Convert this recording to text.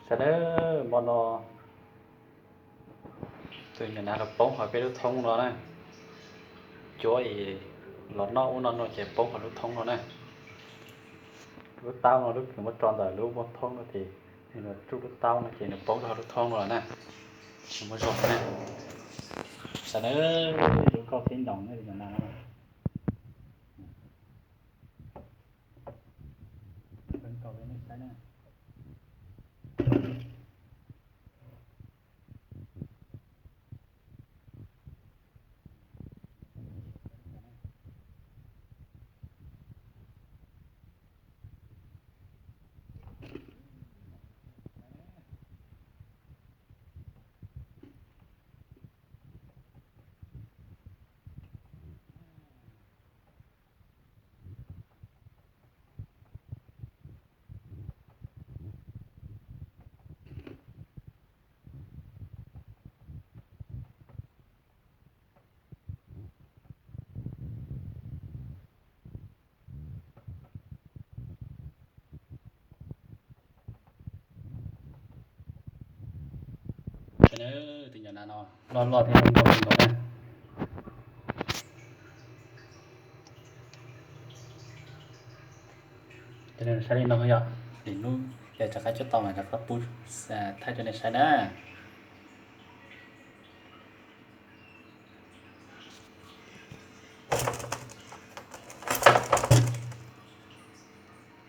Sawv daws, hmo no tus nyuam nas los poob hauv peb lub thoob no na. Cuab es los noj ub noj no ces poob hauv lub thoob no na. Lub taub no lub kws muab tso ntawm lub muag thoob no ces nws los tsuj lub taub no ces nws poob rau hauv lub thoob no na. Nws muaj zog na. Sawv daws, yuav nkauj tib ntoos na tus nyuam nas no. Yuav nkauj rau nej saib na. Tus nyuam nas no loj loj thiab zoo nkauj kawg nkaus na. Saib li no yog, lim hnub ces rov qab cuab tau mas rov qab pub thaij rau nej saib na.